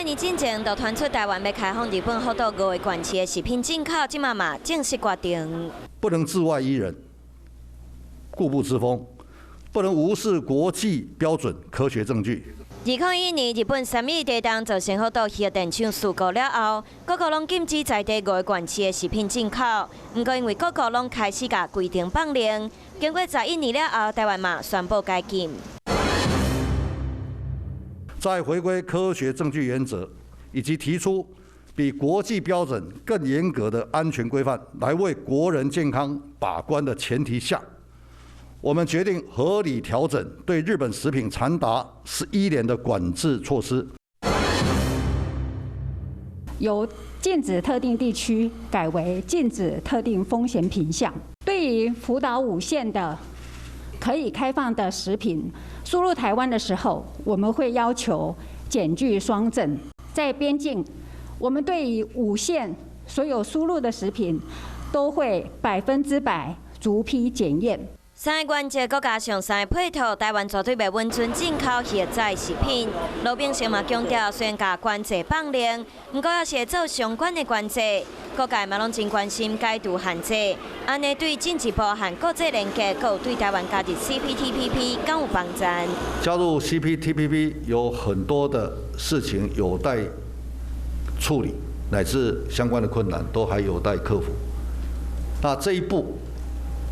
年進前就傳出台灣欲開放日本福島五个縣市的食品進口，這馬嘛正式決定。不能自外於人，固步自封，不能無視國際標準、科學證據。2021年，日本三一地動造成福島核電廠事故了後，各國攏禁止在地五个縣市的食品進口。毋過因為各國攏開始共規定放寬，經過11年了後，台灣嘛宣布解禁。在回歸科學證據原則，以及提出比國際標準更嚴格的安全規範，來為國人健康把關的前提下，我們決定合理調整對日本食品長達11年的管制措施。由禁止特定地區改為禁止特定風險品項。對於福島五縣的可以開放的食品輸入台灣的時候，我們會要求檢具雙證。在邊境，我們對於五縣所有輸入的食品都會100%逐批檢驗。三个原則，閣加上三个配套，台灣絕對袂允准進口核載食品。盧炳成嘛強調，雖然共關稅放寬，毋過猶是會做相關的管制。各界嘛攏真關心解除限制，按呢對進一步和國際連結，閣有對台灣加入 CPTPP 敢有幫助？加入 CPTPP 有很多的事情有待處理，乃至相關的困難都還有待克服。那這一步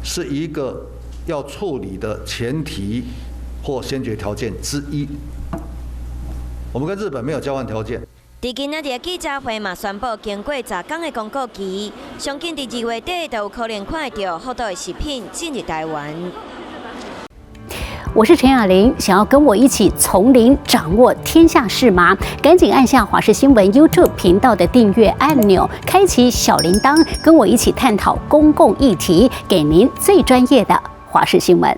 是一個要處理的前提或先決條件之一。我們跟日本沒有交換條件。佇今仔日記者會嘛宣布，經過10工的公告期，上緊佇2月底就有可能看會著福島的食品進入台灣。我是陳雅玲，想要跟我一起從零掌握天下事嗎？趕緊按下華視新聞 YouTube 頻道的訂閱按鈕，開啟小鈴鐺，跟我一起探討公共議題，給您最專業的華視新聞。